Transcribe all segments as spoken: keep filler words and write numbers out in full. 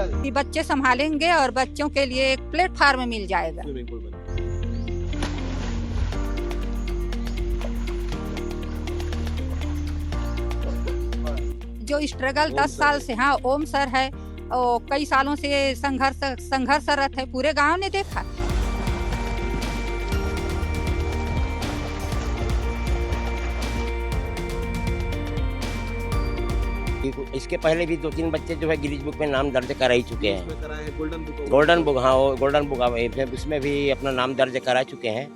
कि बच्चे संभालेंगे और बच्चों के लिए एक प्लेटफॉर्म मिल जाएगा। जो स्ट्रगल दस साल से, हाँ, ओम सर है, और कई सालों से संघर्ष, संघर्षरत है, पूरे गांव ने देखा। इसके पहले भी दो तीन बच्चे जो है गिनीज बुक में नाम दर्ज करा ही चुके हैं। इसमें करा है golden book award. Golden book, हाँ, वो गोल्डन बुक अवार्ड, उसमें भी अपना नाम दर्ज करा चुके हैं।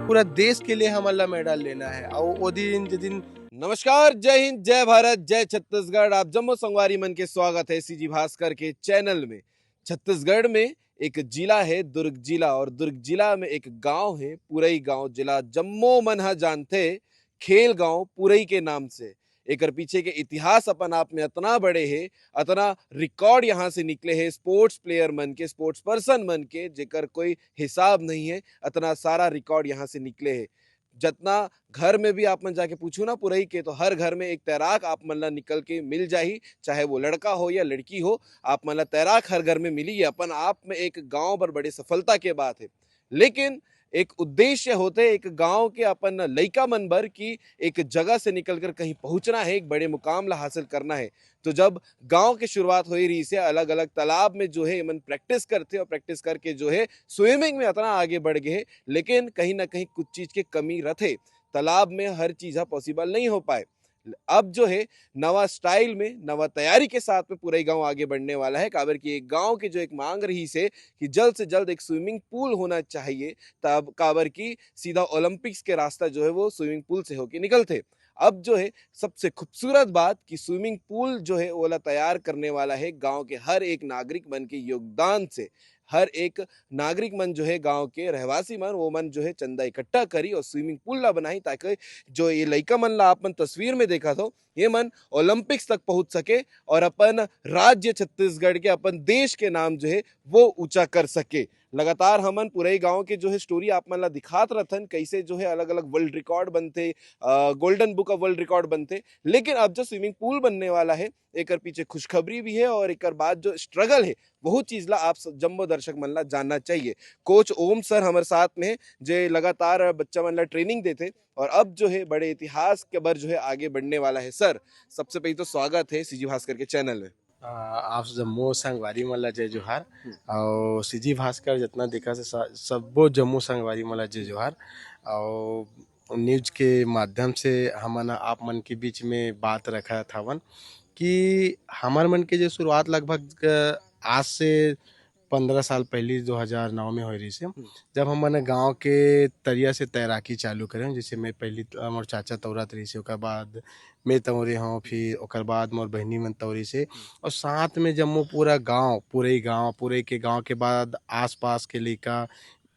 पूरा देश के लिए हमन ला मेडल लेना है। और वो दिन, जे दिन नमस्कार, जय हिंद, जय भारत, जय छत्तीसगढ़। आप जम्मो संगवारी मन के स्वागत है सीजी भास्कर के चैनल में। छत्तीसगढ़ में एक जिला है दुर्ग जिला, और दुर्ग जिला में एक गांव है पुरई गांव, जिला जम्मो मन ह जानथे खेल गांव पुरई के नाम से। एकर पीछे के इतिहास अपन आप में अतना बड़े हे, अतना रिकॉर्ड यहाँ से निकले हे स्पोर्ट्स प्लेयर मन के, स्पोर्ट्स पर्सन मन के, जेकर कोई हिसाब नहीं है। अतना सारा रिकॉर्ड यहाँ से निकले हे। जतना घर में भी आप मन जाके पूछू ना पुरई के, तो हर घर में एक तैराक आप मन ला निकल के मिल जाही, चाहे वो लड़का हो या लड़की हो, आप मन ला तैराक हर घर में मिली। ये अपन आप में एक गांव बर बड़े सफलता के बात है, लेकिन एक उद्देश्य होथे एक गांव के अपन लइका मन बर कि एक जगह से निकलकर कहीं पहुंचना है, एक बड़े मुकाम ला हासिल करना है। तो जब गांव के शुरुआत होई रहिसे, अलग-अलग तालाब में जो है एमन प्रैक्टिस करथे और प्रैक्टिस करके जो है स्विमिंग में अतना आगे बढ़ गए हे, लेकिन कहीं ना कहीं कुछ चीज के कमी रथे। तालाब में हर चीज ह पॉसिबल नहीं हो पाए। अब जो है नवा स्टाइल में, नवा तैयारी के साथ में पुरई गांव आगे बढ़ने वाला है, काबर कि एक गांव के जो एक मांग रहिसे कि जल्द से जल्द एक स्विमिंग पूल होना चाहिए, तब काबर कि सीधा ओलंपिक्स के रास्ता जो है वो स्विमिंग पूल से होके निकलथे। अब जो है सबसे खूबसूरत बात कि स्विमिंग पूल जो है ओला तैयार करने वाला है गांव के हर एक नागरिक मन के योगदान से। हर एक नागरिक मन जो है गांव के रहवासी मन, वो मन जो है चंदा इकट्ठा करी और स्विमिंग पूल ला बनाही, ताकि जो ये लइका मन ला आप मन तस्वीर में देखत हो, ये मन ओलंपिक्स तक पहुंच सके और अपन राज्य छत्तीसगढ़ के, अपन देश के नाम जो है वो ऊंचा कर सके। लगातार हमन पुरई गांव के जो है स्टोरी आप मन ला दिखात रथन, कैसे जो है अलग-अलग वर्ल्ड रिकॉर्ड बनथे, अ, golden book of world record बनथे, लेकिन अब जो स्विमिंग पूल बनने वाला है, एकर पीछे खुशखबरी भी है और एकर बाद जो स्ट्रगल है, वहू चीज ला आप स-, जम्मो दर्शक मन ला जानना चाहिए। कोच ओम सर हमर साथ में है, जे लगातार बच्चा मन ला ट्रेनिंग देथे और अब जो है बड़े इतिहास के बर जो है आगे बढ़ने वाला है। सर, सबसे पहले तो स्वागत है सीजी भास्कर के चैनल में। आ, आप जम्मो संगवारी मन ला जय जोहार। हम्म। और सीजी भास्कर जितना देखा से सा-, सब्बो जम्मो संगवारी मन ला जय जोहार। और न्यूज के माध्यम से हमन आप मन के बीच में बात रखत हवन कि हमर मन के जो शुरुआत लगभग, अ, आज से पंद्रह साल पहली दो हज़ार नौ में होए रहिस हे, हम्म। जब हमन गांव के तरिया से तैराकी चालू करें, जैसे मैं पहली त-, मोर चाचा तौरत रहिस हे, ओकर बाद मैं तौरे हों, फिर ओकर बाद मोर बहिनी मन तौरिस हे, हम्म। और साथ में जम्मो पूरा गांव, पुरई गांव, पुरई के गांव के बाद आसपास के लइका,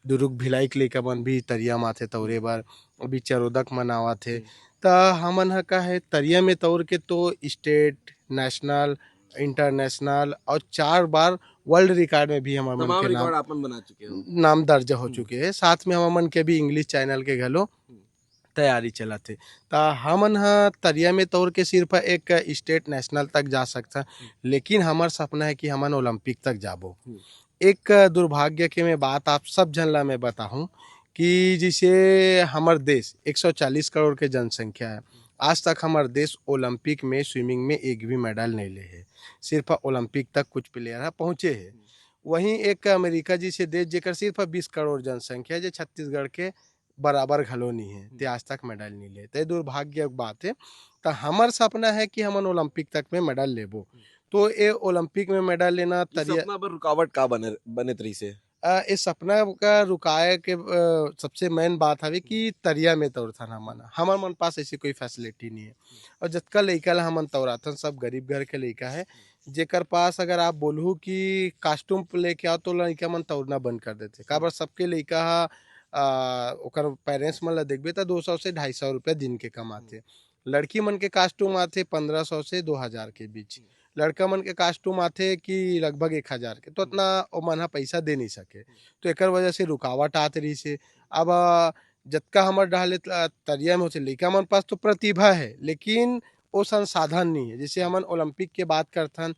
दुरुग भिलाई के लइका मन भी तरिया म आथे तौरे बर, अभी चरोदक मन आवत हे। हम्म। त हमन ह का हे, तरिया में तौर के तो स्टेट, नेशनल, इंटरनेशनल और चार बार वर्ल्ड रिकॉर्ड में भी हमर मन तमाम के नाम, रिकॉर्ड आपन बना चुके हो। नाम दर्ज हो हम्म। चुके हे। साथ में हमर मन के भी इंग्लिश चैनल के घलो हम्म। तैयारी चलत हे। त हमन ह तरिया में तौर के सिर्फ एक स्टेट नेशनल तक जा सकथन, हम्म। लेकिन हमर सपना है कि हमन ओलंपिक तक जाबो। हम्म। एक दुर्भाग्य के मैं बात आप सब झन ला मैं बताहूँ कि जैसे हमर देश एक सौ चालीस करोड़ के जनसंख्या है, आज तक हमर देश ओलंपिक में स्विमिंग में एक भी मेडल नहीं ले हे। सिर्फ ओलंपिक तक कुछ प्लेयर ह पहुँचे हे। वहीं एक अमेरिका जैसे देश, जेकर सिर्फ बीस करोड़ जनसंख्या है, जे छत्तीसगढ़ के बराबर घलो नहीं है, ते हम्म। आज तक मेडल नहीं ले। ते दुर्भाग्य के बात है। त हमर सपना है कि हमन ओलंपिक तक में मेडल लेबो। हम्म। तो ए ओलंपिक में मेडल लेना इस तरिया सपना पर रुकावट का बने, बने रहिस हे? अ, ए सपना का रुकाए के, अ, सबसे मेन बात हवे कि तरिया में तौरथन हमन। हमर मन पास ऐसी कोई फैसिलिटी नहीं है। और जतका लइका ला हमन तौराथन, सब गरीब घर के लइका है, जेकर पास अगर आप बोलहू कि कॉस्ट्यूम लेके आओ, तो लइका मन तौरना बंद कर देथे। काबर सबके लइका ह, अ, ओकर पेरेंट्स मन ला देखबे, त दो सौ से ढाई सौ रुपया दिन के कमाथे। लड़की मन के कॉस्ट्यूम आथे पन्द्रह सौ से दो हज़ार के बीच। लड़का मन के कॉस्ट्यूम आथे कि लगभग एक हज़ार के, तो उतना ओमन ह पैसा दे नहीं सके। तो एकर वजह से रुकावट आत रहिस हे। अब, अ, जतका हमर डहार ले त-, तरिया में होथे, लइका मन पास तो प्रतिभा है, लेकिन वो संसाधन नहीं है। जैसे हमन ओलंपिक के बात करथन,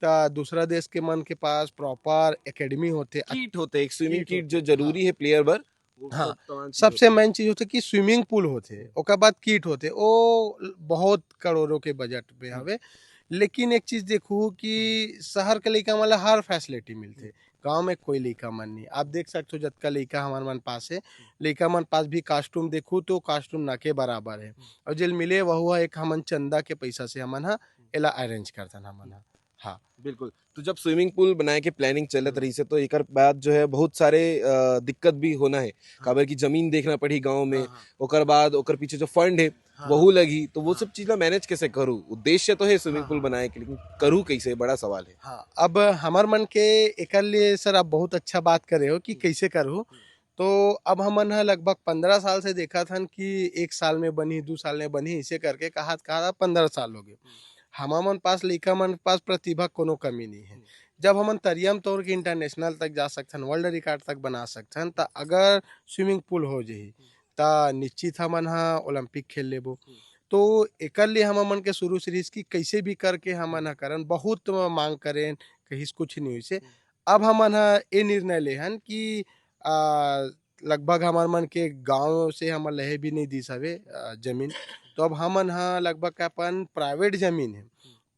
त दूसरा देश के मन के पास प्रॉपर एकेडमी होथे। किट होथे, एक स्विमिंग किट किट होथे, जो जरूरी है प्लेयर बर, वो हाँ, सब तमाम चीज सबसे होथे। मेन चीज होथे कि स्विमिंग पूल होथे, ओकर बाद किट होथे, वो बहुत करोड़ों के बजट में हवे। लेकिन एक चीज देखू कि शहर के लइका मन ला हर फैसिलिटी मिलथे, गांव में कोई लइका मन नहीं। आप देख सकते हो, जतका लइका हमार मन पास है, लइका मन पास भी कॉस्ट्यूम देखू तो कॉस्ट्यूम ना के बराबर है, और जेल मिले वहू ह एक हमन चंदा के पैसा से हमन ह एला अरेंज करथन हमन ह। हाँ। बिल्कुल। तो जब स्विमिंग पूल बनाए के प्लानिंग चलत रही से, तो एकर बाद जो है बहुत सारे अ, दिक्कत भी होना है, काबर की जमीन देखना पड़ी गांव में, हाँ, हाँ। ओकर बाद ओकर पीछे जो फंड है हाँ। वहू लगी, तो वो हाँ। सब चीज ला मैनेज कैसे करू? उद्देश्य तो है स्विमिंग हाँ, पूल हाँ। बनाए के, लेकिन करू कैसे, बड़ा सवाल है। हाँ, अब हमर मन के एकर लिए सर, आप बहुत अच्छा बात करे हो कि हम्म। कैसे करहु। हम्म। तो अब हमन ह लगभग पंद्रह साल से देखत हन कि एक साल में बनही, दू साल में बनही, ऐसे करके कहत कहत अब पंद्रह साल हो गए। हमर मन पास, लइका मन पास प्रतिभा कोनो कमी नहीं है। हम्म। जब हमन तरियम तोड़ के इंटरनेशनल तक जा सकथन, वर्ल्ड रिकॉर्ड तक बना सकथन, त अगर स्विमिंग पूल हो जाही, त निश्चित हमन ह ओलंपिक खेल लेबो। हम्म। तो एकर लिए हमर मन के शुरू से रहिस कि कैसे भी करके हमन ह करन, बहुत मांग करेन, कहिस कुछ नहीं होइसे। हम्म। अब हमन ह ए निर्णय ले हन कि आ, लगभग हमर मन के गांव से हमन लहे भी नहीं दिस हवे, आ, जमीन। तो अब हमन ह लगभग का अपन प्राइवेट जमीन है,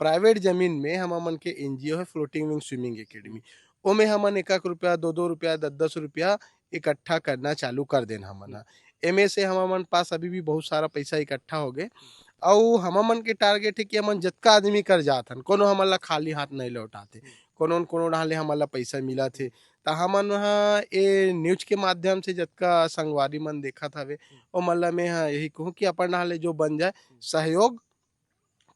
प्राइवेट जमीन में हमर मन के एनजीओ है फ्लोटिंग विंग स्विमिंग एकेडमी, ओमे हमन एक एक रुपया, दो दो रुपया, दस दस रुपया इकट्ठा करना चालू कर देन हमन ह। एमे से हमर मन पास अभी भी बहुत सारा पैसा इकट्ठा हो गए। अउ हमर मन के टारगेट है कि हमन जतका आदमी कर जात हन, कोनो हमन ला खाली हाथ नहीं लौटाते, कोनो न कोनो डहार ले हमन ला पैसा मिलत हे। त हमन ह ए न्यूज के माध्यम से जतका संगवारी मन देखत हवे, ओमन ला मैं ह यही कहूँ कि अपन डहार ले जो बन जाए, सहयोग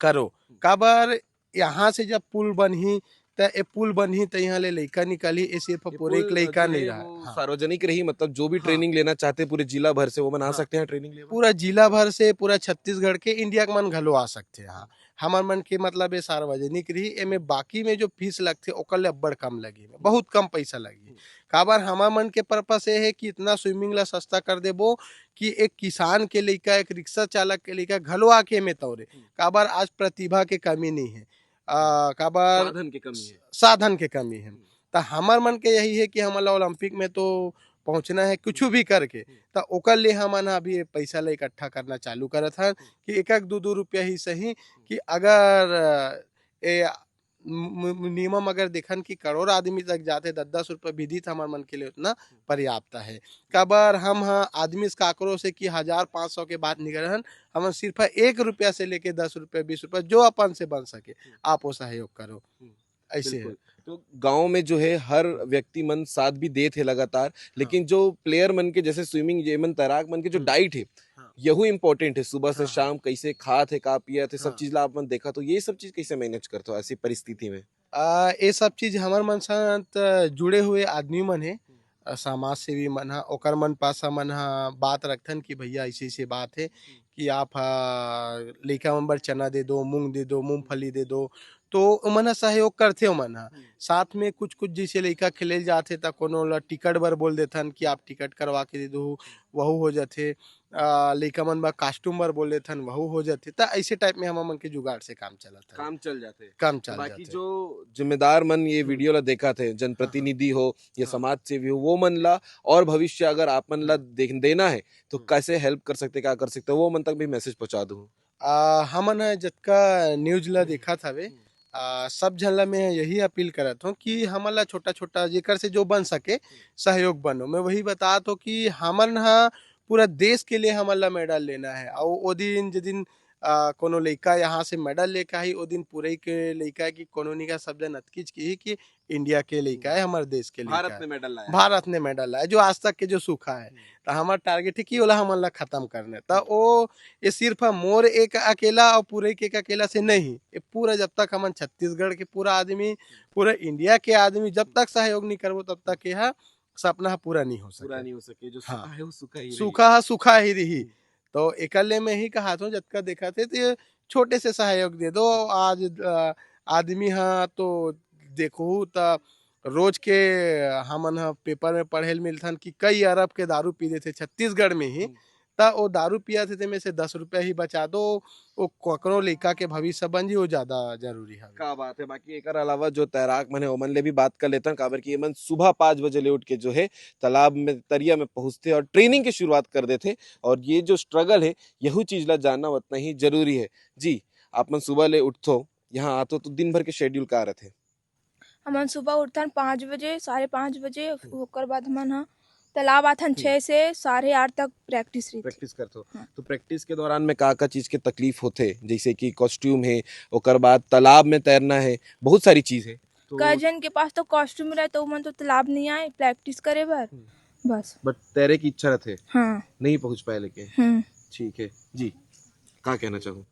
करो। काबर यहाँ से जब पुल बनही, त ए पुल बनही, त यहाँ ले लइका निकलही, ए सिर्फ ये पूरे एक पुल लइका जो नहीं है, रहा। वो हाँ। सार्वजनिक रही, मतलब जो भी हाँ। ट्रेनिंग लेना चाहते हैं पूरे जिला भर से, वो मन आ हाँ। सकते हैं ट्रेनिंग लेने? पूरा जिला भर से, पूरा छत्तीसगढ़ के, इंडिया के मन घलो आ सकते हैं। हाँ। हमर मन के मतलब ये सार्वजनिक रही, एमे बाकी में जो फीस लगथे, ओकर ले अब्बड़ कम लगी, बहुत कम पैसा लगी। काबर हमर मन के पर्पस ये है कि इतना स्विमिंग ला सस्ता कर देबो कि एक किसान के लइका, एक रिक्शा चालक के लइका घलो आके एमे तौरे। काबर आज प्रतिभा के कमी नहीं है, आ, काबर साधन के कमी है। साधन के कमी है। त हमर मन के यही है कि हमन ला ओलंपिक में तो पहुंचना है, कुछ भी करके। त ओकर लिए हमन ह अभी ये पैसा ला इकट्ठा करना चालू करत हन कि एक एक दू दू रुपया ही सही, कि अगर अ, ए मिनिमम अगर देखन कि करोड़ आदमी तक जाते, दस दस रुपया भी दी, त हमर मन के लिए उतना पर्याप्त है। काबर हम ह आदमी से काकरो से कि हजार पाँच सौ के बात नहीं करत हन, हमन सिर्फ एक रुपया से लेके दस रुपया, बीस रुपया, जो अपन से बन सके, आप वो सहयोग करो। हम्म। ऐसे है। बिल्कुल। तो गांव में जो है हर व्यक्ति मन साथ भी देत है लगातार, लेकिन जो प्लेयर मन के जैसे स्विमिंग, ये मन तैराक मन के जो हम्म। डाइट है, हाँ। यहू इम्पोर्टेंट है। सुबह से हाँ, शाम कैसे खात है, का पियत है, सब हाँ। चीज ला आप मन देखा, तो ये सब चीज कैसे मैनेज करते हो ऐसी परिस्थिति में? आ, ये सब चीज हमर मन साथ जुड़े हुए आदमी मन है, अ, समाज सेवी मन ह, ओकर मन पास हमन ह बात रखथन कि भैया ऐसे ऐसे बात है कि आप ह लइका मन बर चना दे दो, मूंग दे दो, मूंगफली दे दो, तो ओमन ह सहयोग करथे ओमन ह। साथ में कुछ कुछ जैसे लइका खेले जात हे त कोनो ला टिकट बर बोल देथन कि आप टिकट करवा के दे दो, वहू हो जाथे। अ, लइका मन बर कॉस्ट्यूम बर बोल देथन, वहू हो जाथे। त ऐसे टाइप में हमर मन के जुगाड़ से काम चलत है। काम चल जाते हैं। काम तो चल बाकी जाथे। जो जिम्मेदार मन ये हम्म। वीडियो ला देखा थे, जनप्रतिनिधि हो या हाँ। समाज सेवी हो, वो मन ला और भविष्य अगर आप मन ला हम्म। देख देना है तो हम्म। कैसे हेल्प कर सकते, क्या कर सकते, वो मन तक भी मैसेज पहुंचा दूँ। आ, हमन ह जतका न्यूज ला देखत हवे, हम्म। आ, सब झन ला मैं यही अपील करत हूँ कि हमन ला छोटा छोटा जेकर से जो बन सके सहयोग बनो। मैं वही बतात हूँ कि हमन ह पूरा देश के लिए हमन ला मेडल लेना है। और ओ दिन, जे दिन आ, कोनो लइका यहाँ से मेडल लेके आही, ओ दिन पूरे के लइका की कोनो निका सब जन अतकीच की कि इंडिया के लइका है, हमारे देश के लइका भारत है। ने मेडल लाया। भारत ने मेडल लाया, जो आज तक के जो सूखा है, तो हमारा टारगेट है कि ओला हमन ला खत्म करना है। तो वो ये सिर्फ मोर एक अकेला और पूरे के एक अकेला से नहीं, ये पूरा जब तक हमन छत्तीसगढ़ के पूरा आदमी, पूरा इंडिया के आदमी जब तक सहयोग नहीं करबो, तब तक यह सपना ह पूरा नहीं हो पूरा सके। नहीं हो सके, जो हाँ। सूखा है वो सूखा ही सूखा ह सूखा ही रही। हम्म। तो एकर ले मैं ही कहा था, जतका देखा थे तो ये छोटे से सहयोग दे दो। आज अ, आदमी ह तो देखो त रोज के हमन ह पेपर में पढ़े ल मिलथन कि कई अरब के दारू पी देथे छत्तीसगढ़ में ही। हम्म। त ओ दारू पियत हे, तेमे से दस रुपया ही बचा दो, ओ ककरो लइका के भविष्य बन जी, ओ ज्यादा जरूरी हवे। का बात है। बाकी एकर अलावा जो तैराक मन है, ओमन ले भी बात कर लेथन, काबर कि एमन सुबह पाँच बजे ले उठ के जो है, तालाब में, तरिया में पहुंचथे और ट्रेनिंग के शुरुआत कर देथे। और ये जो स्ट्रगल है, यहू चीज ला जानना उतना ही जरूरी है। जी, आप मन सुबह ले उठथो, यहाँ आथो, तो दिन भर के शेड्यूल का रथे? हमन सुबह उठथन पाँच बजे, साढ़े पाँच बजे, हम्म। ओकर बाद हमन ह तालाब आथन हम्म। छः से साढ़े आठ तक प्रैक्टिस रहिथे। प्रैक्टिस करथो। हाँ। तो प्रैक्टिस के दौरान में का-का चीज के तकलीफ होथे? जैसे कि कॉस्ट्यूम है, ओकर बाद तालाब में तैरना है, बहुत सारी चीज है। तो कई जन के पास तो कॉस्ट्यूम रहे, तो ओमन तो तालाब नहीं आए प्रैक्टिस करे बर। हम्म। बस। But तैरे की इच्छा रथे? हाँ। नहीं पहुंच पाए लेके? हम्म। ठीक है। जी, का कहना चाहूँ?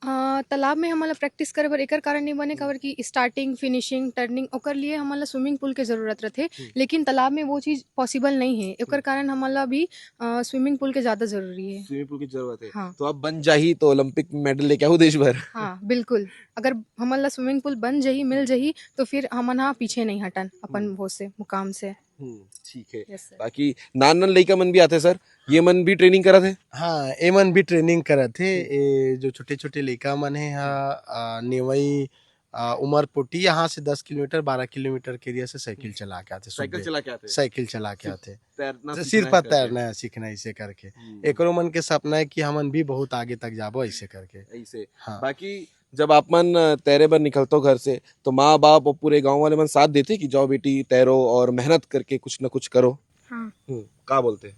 अ, तालाब में हमन ला प्रैक्टिस करे बर एकर कारण नहीं बने, हम्म। काबर कि स्टार्टिंग, फिनिशिंग, टर्निंग, ओकर लिए हमन ला स्विमिंग पूल के जरूरत रथे, हम्म। लेकिन तालाब में वो चीज पॉसिबल नहीं है। ओकर हम्म। कारण हमन ला अभी, अ, स्विमिंग पूल के ज्यादा जरूरी है। स्विमिंग पूल की जरूरत है। हाँ। तो अब बन जाही तो ओलंपिक मेडल लेके आहू देश भर। हाँ, बिल्कुल। अगर हमन ला स्विमिंग पूल बन जाही, मिल हम्म। जाही, तो फिर हमन हा पीछे नहीं हटन अपन हम्म। वो से, मुकाम से। हम्म, ठीक है। Yes sir. बाकी नान नान लइका मन भी आथे सर, ये मन भी ट्रेनिंग करत हे? हाँ, ए मन भी ट्रेनिंग करत हे। हम्म। ए जो छोटे-छोटे लइका मन हे, हम्म। हाँ, आ, नेवई, आ, उमरपोटी, यहाँ से दस किलोमीटर, बारह किलोमीटर के एरिया से साइकिल हम्म। चला के आथे साइकिल सुबह। चला के आथे? साइकिल चला के सिर्फ आथे। तैरना तो सीखना सिर्फ है करके? तैरना है, सीखना है इसे करके। हम्म। एकरो मन के सपना है कि हमन भी बहुत आगे तक जाबो ऐसे करके। ऐसे। हाँ। बाकी जब आप मन, अ, तैरे बर निकलतो घर से, तो माँ-बाप और पूरे गाँव वाले मन साथ देथे कि जाओ बेटी तैरो और मेहनत करके कुछ न कुछ करो? हाँ। हम्म, का बोलथे?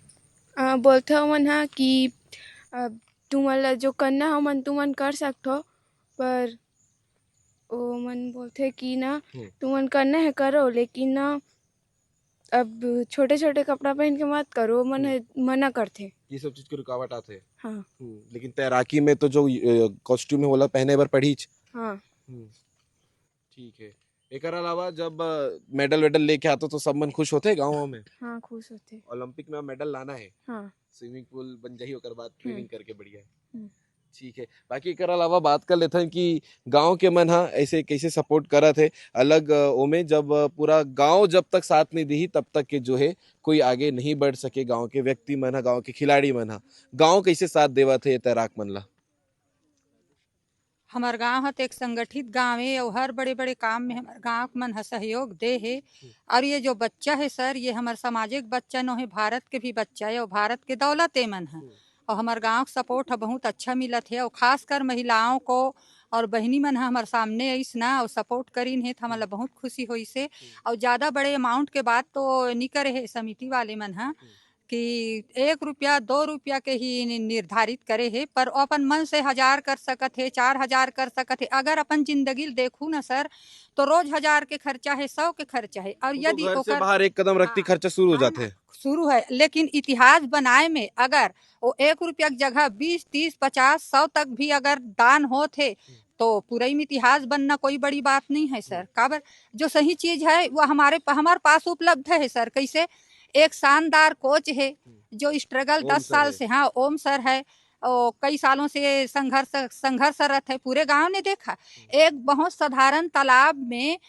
अ, बोलथे ओमन ह कि, अ, तुमन ला जो करना है, ओमन तुमन कर सकथो, पर ओमन बोलथे कि ना, हम्म। तुमन करना है करो, लेकिन ना, अब छोटे-छोटे कपड़ा पहन के मत करो, मन हम्म। है, मना करथे। ये सब चीज के रुकावट आथे। हाँ। हम्म, लेकिन तैराकी में तो जो, अ, कॉस्ट्यूम है, ओला पहने बर पड़हीच। हाँ। हम्म, ठीक है। एकर अलावा जब, अ, मेडल वेडल लेके आतो, तो सब मन खुश होथे गाँव में? हाँ, खुश होथे। ओलंपिक में अब मेडल लाना है। हाँ। स्विमिंग पूल बन जाही, ओकर बाद हम्म। ट्रेनिंग करके बढ़िया। हम्म। ठीक है, बाकी एकर अलावा बात कर लेथन कि गांव के मन ह ऐसे कैसे सपोर्ट करत हे। अलग, अ, ओमे जब, अ, पूरा गांव जब तक साथ नहीं देही, तब तक के जो है कोई आगे नहीं बढ़ सके। गांव के व्यक्ति मन ह, गांव के खिलाड़ी मन ह, गांव कैसे साथ देवत हे तैराक मन ला? हमर गांव ह तो एक संगठित गांव हे अउ हर बड़े-बड़े काम में हमर गांव के मन ह सहयोग दे हे। हम्म। और ये जो बच्चा है सर, ये हमर सामाजिक बच्चा नो है, भारत के भी बच्चा है और भारत के दौलत ए मन ह। हम्म। और हमर गांव के सपोर्ट ह बहुत अच्छा मिलत हे और खासकर महिलाओं को और बहिनी मन ह हमर सामने आइस ना और सपोर्ट करिन हे, तो हमन ला हम्म। बहुत खुशी होइस हे। हम्म। और ज्यादा बड़े अमाउंट के बात तो नी करे हे समिति वाले मन ह। हम्म। कि एक रुपया, दो रुपया के ही नि-, निर्धारित करे हे, पर वो अपन मन से हजार कर सकत हे, चार हजार कर सकत हे। अगर अपन जिंदगी ल देखू ना सर, तो रोज हजार के खर्चा हे, सौ के खर्चा हे, और वो तो यदि घर से ओकर बाहर एक कदम रखती हाँ, खर्चा शुरू हो हाँ, जाथे। शुरू है, लेकिन इतिहास बनाए में अगर वो एक रुपया के जगह बीस, तीस, पचास, सौ तक भी अगर दान होत हे, हम्म। तो पूरा ही इतिहास बनना कोई बड़ी बात नहीं है सर। हम्म। काबर, जो सही चीज है, वो हमारे प-, हमारे पास उपलब्ध है सर। कैसे? एक शानदार कोच है, हम्म। जो स्ट्रगल ओम दस सर साल है। से, हाँ, ओम सर है, ओ, कई सालों से संघर्ष, संघर्षरत है, पूरे गांव ने देखा। हम्म। एक बहुत साधारण तालाब में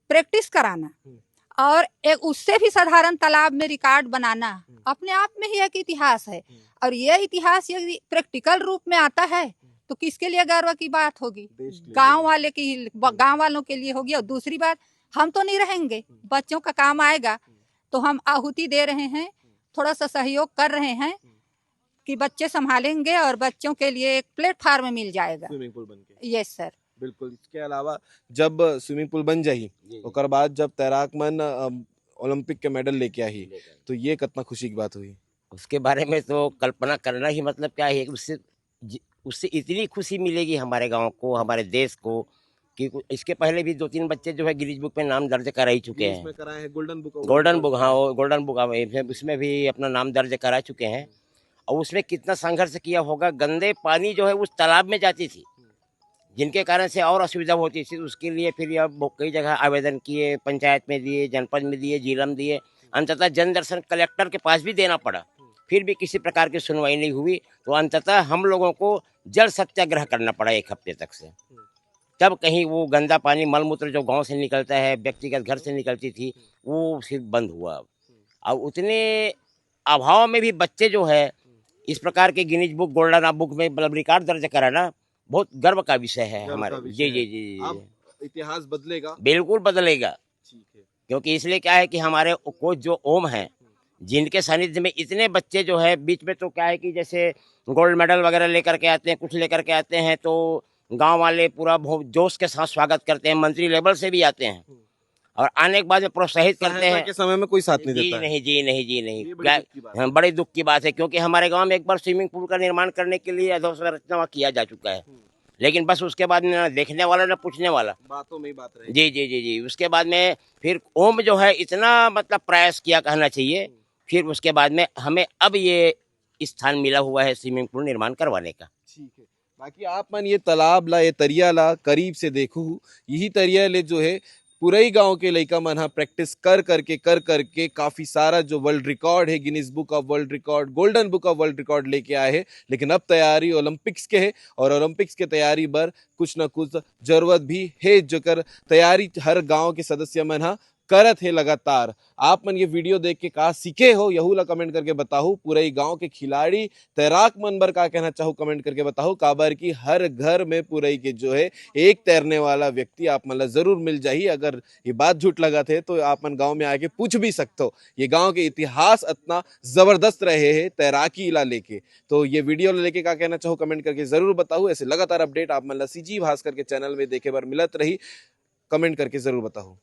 प्रैक्टिस कराना हम्म। और एक उससे भी साधारण तालाब में रिकॉर्ड बनाना हम्म। अपने आप में ही एक इतिहास है। हम्म। और ये इतिहास यदि प्रैक्टिकल रूप में आता है, हम्म। तो किसके लिए गर्व की बात होगी? देश के लिए। गांव वाले की, ब-, हम्म। गांव वालों के लिए होगी। और दूसरी बात, हम तो नहीं रहेंगे, हम्म। बच्चों का काम आएगा, हम्म। तो हम आहुति दे रहे हैं, हम्म। थोड़ा सा सहयोग कर रहे हैं हम्म। कि बच्चे संभालेंगे और बच्चों के लिए एक प्लेटफॉर्म मिल जाएगा। स्विमिंग पूल बन के। Yes sir. बिल्कुल, इसके अलावा जब स्विमिंग पूल बन जाही, जी, जी। ओकर बाद जब तैराक मन, अम, ओलंपिक के मेडल लेके आही, लेके आही। तो ये कितना खुशी की बात हुई। उसके बारे में तो कल्पना करना ही मतलब क्या है, उससे जि-, उससे इतनी खुशी मिलेगी हमारे गांव को, हमारे देश को, कि कु-, इसके पहले भी दो तीन बच्चे जो है गिनीज बुक में नाम दर्ज करा ही चुके गिनीज हैं। में कराए हैं, golden book of golden world book, हाँ, रिकॉर्ड। वो गोल्डन बुक, हाँ, इसमें, उसमें भी अपना नाम दर्ज करा चुके हैं। और उसमें कितना संघर्ष किया होगा, गंदे पानी जो है उस तालाब में जाती थी, जिनके कारण से और असुविधा होती थी, उसके लिए फिर यह ब-, कई जगह आवेदन किए, पंचायत में दिए, जनपद में दिए, जिला में दिए, अंततः जन दर्शन कलेक्टर के पास भी देना पड़ा, फिर भी किसी प्रकार की सुनवाई नहीं हुई। तो अंततः हम लोगों को जल सत्याग्रह करना पड़ा एक हफ्ते तक से। तब कहीं वो गंदा पानी, मलमूत्र जो गांव से निकलता है, व्यक्तिगत घर से निकलती थी, वो फिर बंद हुआ। और उतने अभाव में भी बच्चे जो है, इस प्रकार के गिनीज बुक, गोल्डन बुक में मतलब रिकॉर्ड दर्ज कराना बहुत गर्व का विषय है हमारे। जी जी जी। इतिहास बदलेगा? बिल्कुल बदलेगा। ठीक है। क्योंकि इसलिए क्या है कि हमारे कोच जो ओम हैं, जिनके सानिध्य में इतने बच्चे जो है, बीच में तो क्या है कि जैसे गोल्ड मेडल वगैरह लेकर के आते हैं, कुछ लेकर के आते हैं, तो गांव वाले पूरा बहुत जोश के साथ स्वागत करते हैं, मंत्री लेवल से भी आते हैं। और आने के बाद में प्रोत्साहित करते हैं। के समय में कोई साथ नहीं जी देता है। नहीं जी नहीं जी नहीं। ये बड़ी दुख की बात है। हाँ, बड़ी दुख की बात है, क्योंकि हमारे गांव में एक बार स्विमिंग पूल का निर्माण करने के लिए अधोसंरचना वहाँ किया जा चुका है, हम्म। लेकिन बस उसके बाद में ना देखने वाला ना पूछने वाला। बातों में ही बात रही। जी जी जी जी। उसके बाद में फिर ओम जो है इतना मतलब प्रयास किया कहना चाहिए, फिर उसके बाद में हमें अब ये स्थान मिला हुआ है स्विमिंग पूल निर्माण करवाने का। ठीक है। बाकी आप मन ये तालाब ला, ये तरिया ला करीब से देखू, यही तरिया ले जो है पुरई गांव के लइका मन हा प्रैक्टिस कर करके, कर करके काफी सारा जो वर्ल्ड रिकॉर्ड है, Guinness book of world record, golden book of world record लेके आए है। लेकिन अब तैयारी ओलंपिक्स के है और ओलंपिक्स के तैयारी बर कुछ ना कुछ जरूरत भी है, जेकर तैयारी हर गांव के सदस्य मन हा करत हे लगातार। आप मन ये वीडियो देख के का सीखे हो, यहू ला कमेंट करके बताहू। पुरई गांव के खिलाड़ी तैराक मन बर का कहना चाहू, कमेंट करके बताहू। काबर कि हर घर में पुरई के जो है एक तैरने वाला व्यक्ति आप मन ला जरूर मिल जाही। अगर ये बात झूठ लगत है तो आप मन गांव में आके पूछ भी सकते हो। ये गांव के इतिहास इतना जबरदस्त रहे है तैराकी ला लेके। तो ये वीडियो ला लेके का कहना चाहू, कमेंट करके जरूर बताहू। ऐसे लगातार अपडेट आप मन ला सीजी भास्कर के चैनल में देखे बर मिलत रही, कमेंट करके जरूर बताहू।